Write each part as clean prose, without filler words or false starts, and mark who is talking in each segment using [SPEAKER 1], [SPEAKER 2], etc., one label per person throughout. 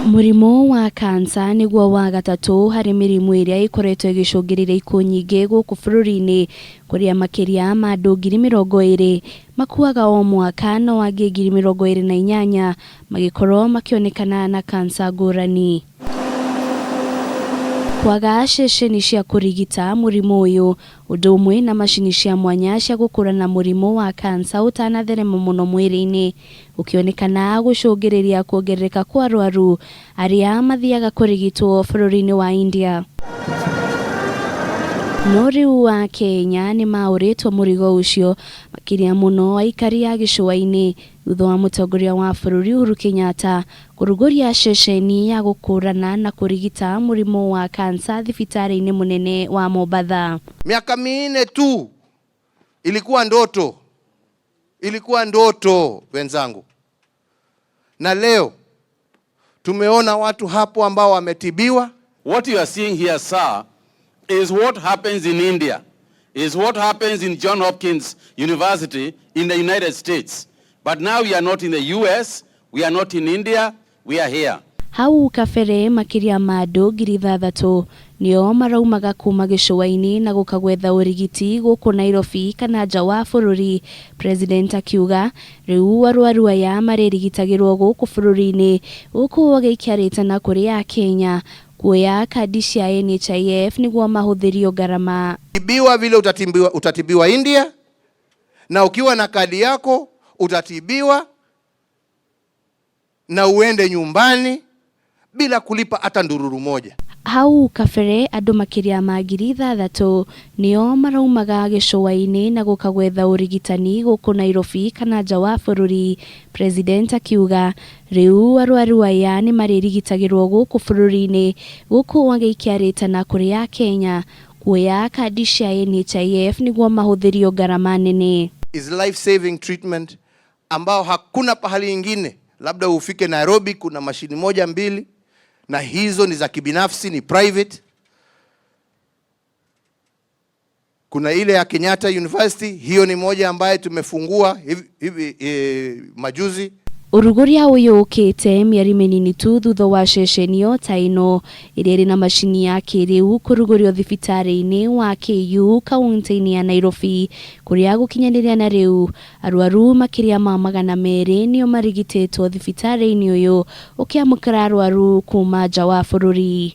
[SPEAKER 1] Mũrimũ wa kansa nĩguo wa gatatũ harĩ mĩrimũ ĩrĩa ĩkoretwo ĩgĩcũngĩrĩria ikuũ nyingĩ gũkũ bũrũri-inĩ, kũrĩa makĩria ma andũ 20,000 makuaga o mwaka no angĩ 28,000 magĩkorwo makĩonekana na kansa ngũrani. Kwaga ceceni cia kũrigita mũrimũ ũyũ ũndũ ũmwe na macini cia mwanya cia gũkũrana mũrimũ wa kansa ũtanatherema mũno mwĩrĩ-inĩ gũkĩonekana gũcũngĩrĩria kuongerereka kwa arwaru arĩa mathiaga kũrigitwo bũrũri-inĩ wa India. No rĩu Akenya nĩ maũrĩtwo mũrigo ũcio makĩria mũno aikari a gĩcũa-inĩ thutha wa mũtongoria wa bũrũri Uhuru Kenyatta kũrugũria ceceni ya gũkũrana na kũrigita mũrimũ wa kansa thibitarĩ-inĩ mũnene wa Mombatha.
[SPEAKER 2] Miaka minne tu ilikuwa ndoto, ilikuwa ndoto wenzangu, na leo tumeona watu hapo ambao wametibiwa.
[SPEAKER 3] What you are seeing here, sir, is what happens in India, is what happens in John Hopkins University in the United States. But now we are not in the US, we are not in India, we are here.
[SPEAKER 1] Hau kabere makĩria ma andũ 6,000 nĩo maraumaga kuma gĩcũa-inĩ na gũka gwetha ũrigiti gũkũ Nairobi kana nja wa bũrũri. President akiuga rĩu arwaru aya marĩrigitagĩrwo gũkũ bũrũri-inĩ gũkũ agĩikia rĩtana kũrĩ Akenya kuoya kandi cia NHIF nĩguo mahũthĩrio ngarama.
[SPEAKER 2] Tibiwa vile utatibiwa, utatibiwa India, na ukiwa na kadi yako utatibiwa na uende nyumbani bila kulipa hata ndururu moja.
[SPEAKER 1] Hau kabere andũ makĩria ma 6,000 nĩo maraumaga gĩcũa-inĩ na gũka gwetha ũrigitani gũkũ Nairobi kana nja wa bũrũri. President akiuga rĩu arwaru aya nĩ marĩrigitagĩrwo gũkũ bũrũri-inĩ gũkũ agĩikia rĩtana kũrĩ Akenya kuoya kandi cia NHIF nĩguo mahũthĩrio ngarama nene.
[SPEAKER 2] Is life saving treatment ambao hakuna pahali ingine, labda ufike Nairobi, kuna mashini moja mbili, na hizo ni za kibinafsi, ni private. Kuna ile ya Kenyatta University, hiyo ni moja ambaye tumefungua hivi, hivi majuzi.
[SPEAKER 1] Ũrugũria ũyũ ũkĩte mĩeri mĩnini tu thutha wa ceceni ta ĩno ĩrĩa ĩrĩ na macini ya kĩrĩu kũrugũrio thibitarĩ-inĩ wa KU kaunti-inĩ ya Nairobi kũrĩa gũkinyanĩria na rĩu arwaru makĩria ma 200 nĩo marigitĩtwo thibitarĩ-inĩ ũyũ ũkĩamũkĩra arwaru kuma nja wa bũrũri.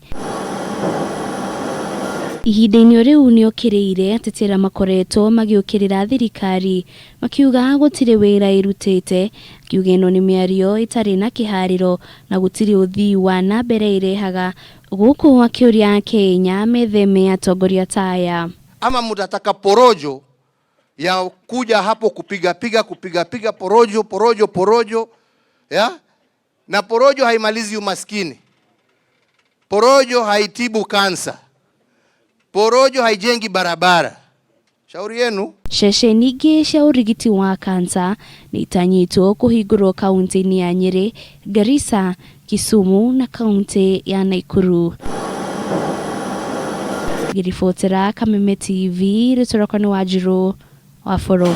[SPEAKER 1] Ihinda-inĩ rĩu nĩokĩrĩire atetera makoretwo magĩũkĩrĩra thirikari makiuga gũtirĩ wĩra ĩrutĩte, akiuga ĩno nĩ mĩario ĩtarĩ na kĩharĩro na gũtirĩ ũthii wa na mbere ĩrehaga, gũkũ akĩũria Akenya metheme atongoria ta aya.
[SPEAKER 2] Ama mtataka porojo ya kuja hapo kupiga piga kupiga piga porojo porojo porojo ya? Na porojo haimalizi umaskini, porojo haitibu kansa, porojo haijengi barabara. Shauri yenu.
[SPEAKER 1] Ceceni ingĩ cia ũrigiti wa kansa nĩ itanyĩtwo kũhingũrwo kaunti-inĩ ya Nyĩrĩ, Garissa, Kisumu na kaunti ya Nakuru. Ngĩribotera Kameme TV, rĩtwa rĩakwa nĩ Wanjirũ wa Boro.